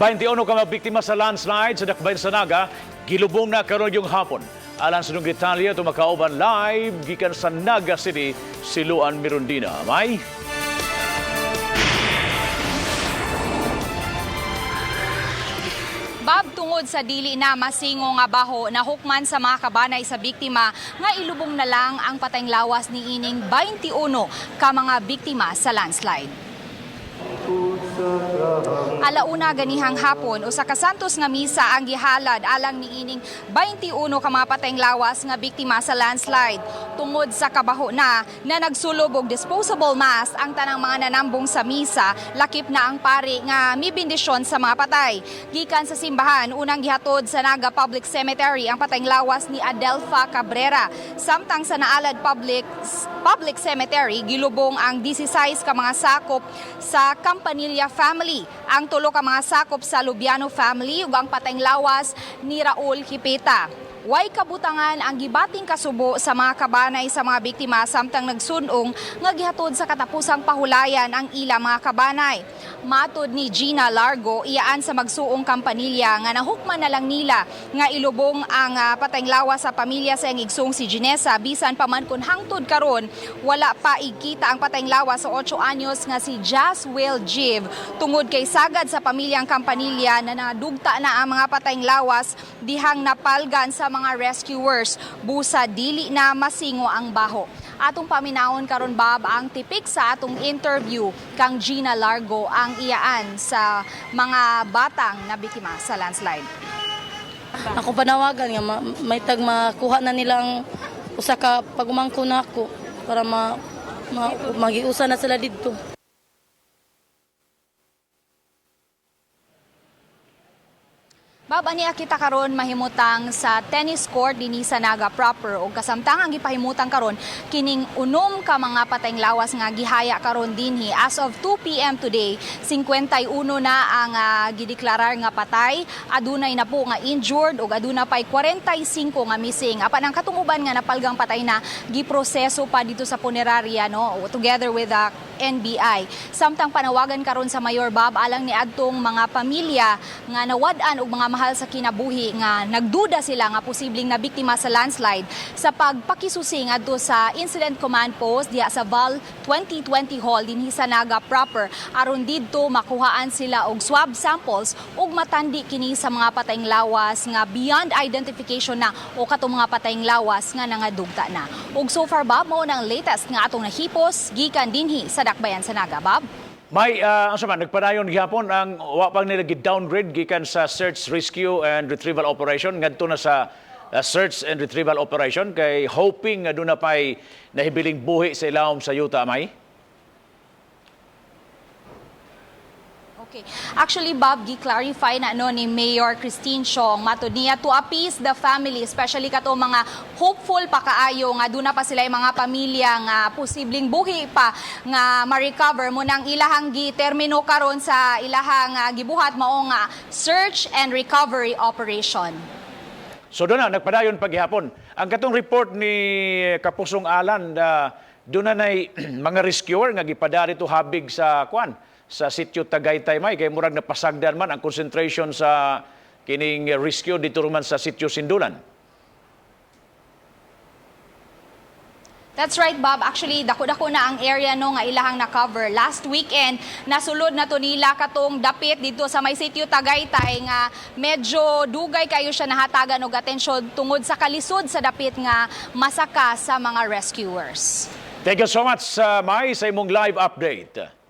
21 ka mga biktima sa landslide sa Dakbayan sa Naga, gilubong na karon yung hapon. Alang sa nung detalye, tumakauban live gikan sa Naga City, Siluan Mirundina. May? Bob, tungod sa dili na masingo nga baho na hukman sa mga kabanay sa biktima nga ilubong na lang ang patayng lawas ni ining 21 ka mga biktima sa landslide. Alauna ganihang hapon, usa ka santos nga misa ang gihalad alang niining 21 ka mga patayng lawas nga biktima sa landslide. Tungod sa kabaho na na nagsulob og disposable mask ang tanang mga nanambong sa misa, lakip na ang pari nga mibendisyon sa mga patay. Gikan sa simbahan, unang gihatod sa Naga Public Cemetery ang patayng lawas ni Adelfa Cabrera. Samtang sa Naalad Public Public Cemetery, gilubong ang 16 ka mga sakop sa Campanilla family. Ang tulo ka mga sakop sa Lubiano family ug ang patayng lawas ni Raul Hipeta. Way kabutangan ang gibating kasubo sa mga kabanay sa mga biktima samtang nagsunong nga gihatod sa katapusang pahulayan ang ila mga kabanay. Matod ni Gina Largo, iyaan sa magsuong kampanilya nga nahukman na lang nila nga ilubong ang patayng lawas sa pamilya sa iyang igsong si Ginesa bisan pa man kun hangtod karon wala pa igkita ang patayng lawas sa 8 anyos nga si Jaswell Jiv tungod kay sagad sa pamilyang kampanilya na nadugta na ang mga patayng lawas dihang napalgan sa mga rescuers busa dili na masingo ang baho. Atong paminawon karon, Bob, ang tipik sa atong interview kang Gina Largo, ang iyaan sa mga batang nabiktima sa landslide. Ako panawagan nga may tag makuha na nilang usa ka pagumangko nako para ma magiusa na sila didto. Bob, ani kita karon mahimutang sa tennis court dinhi sa Naga proper ug kasamtang ang gipahimutang karon kining unom ka mga patayng lawas nga gihaya karon dinhi. As of 2 p.m. today, 51 na ang gideklarar nga patay, adunay na po nga injured ug aduna pay 45 nga missing. Apan ang katunguban nga napalgang patay na giproseso pa dito sa punerarya, no, together with the NBI. Samtang panawagan karon sa Mayor, Bob, alang ni adtong mga pamilya nga nawad-an og mga mahal sa kinabuhi nga nagduda sila nga posibleng nabiktima sa landslide sa pagpakisusi ngadto sa Incident Command Post diha sa Val 2020 Hall dinhi sa Naga proper aron didto makuhaan sila og swab samples ug matandi kini sa mga patayng lawas nga beyond identification na o katong mga patayng lawas nga nangadugta na. Ug so far, Bob, mao nang latest nga atong nahipos gikan dinhi sa Dakbayan sa Naga, Bob. May, unsa man, nagpadayon gihapon ang wa pang nila downgrade gikan sa search, rescue and retrieval operation ngadto na sa search and retrieval operation kay hoping nga duna pay nahibiling buhi sa ilawom sa yuta, May? Okay. Actually, Bob, gi-clarify na, no, ni Mayor Christine Chong. Matod niya, to appease the family, especially kato mga hopeful pa kaayo nga duna pa sila yung mga pamilya nga posibleng buhi pa nga ma-recover mo nang ilahang gi-termino karon sa ilahang gibuhat mao nga search and recovery operation. So doon na, nagpadayon paghihapon. Ang katong report ni Kapusong Alan, doon na nay mga rescuer nga gipadari to habig sa kwan, sa sitio Tagaytay, may kay murag napasagdan man ang concentration sa kining rescue dito man sa sitio Sindulan. That's right, Bob. Actually, dako-dako na ang area, no, nga ilahang na-cover. Last weekend, nasulod na to nila katong dapit dito sa may sitio Tagaytay nga medyo dugay kayo siya nahatagan og atensyon tungod sa kalisod sa dapit nga masaka sa mga rescuers. Thank you so much, Mai, sa imong live update.